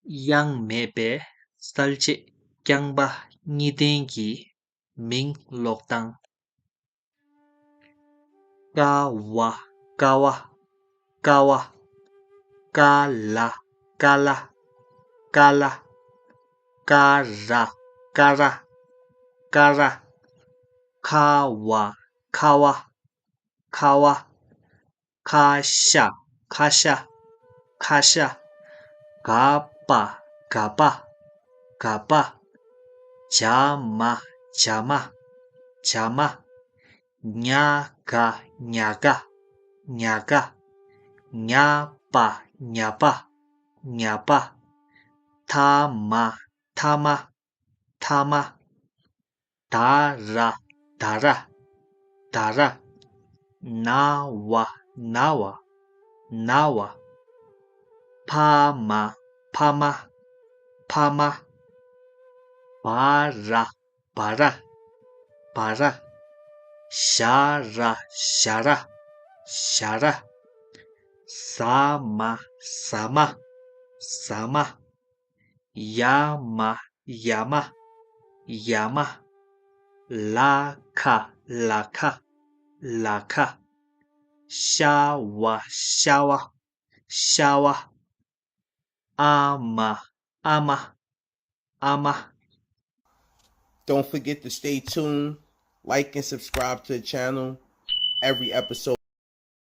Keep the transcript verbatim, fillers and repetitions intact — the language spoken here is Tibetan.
དབྱངས་མེད་པའི་གསལ་བྱེད་རྐྱང་པ་གཉིས་ལྡན་གྱི་མིང་ཀློག་སྟངས། ཀ་བ། ཀ་བ། ཀ་བ། ཀ་ལ། ཀ་ལ། ཀ་ལ། ཀ་ར། ཀ་ར། ཀ་ར། ཁ་བ། ཁ་བ། ཁ་བ། ཁ་ཤ། ཁ་ཤ། ཁ་ཤ། ག་པ། ག་པ། ག་པ། ཇ་མ། ཇ་མ། ཇ་མ། ཉ་ག། ཉ་ག། ཉ་ག། ཉ་པ། ཉ་པ། ཉ་པ། ཐ་མ། ཐ་མ། ཐ་མ། ད་ར། ད་ར། ད་ར། ན་བ། ན་བ། ན་བ། ཕ་མ། ཕ་མ། ཕ་མ། བ་ར། བ་ར། བ་ར། ཞ་ར། ཞ་ར། ཞ་ར། ཟ་མ། ཟ་མ། ཟ་མ། ཡ་མ། ཡ་མ། ཡ་མ། ལ་ཁ། ལ་ཁ། ལ་ཁ། ཤ་བ། ཤ་བ། ཤ་བ། ཨ་མ། ཨ་མ། ཨ་མ། Don't forget to stay tuned, like and subscribe to the channel. Every episode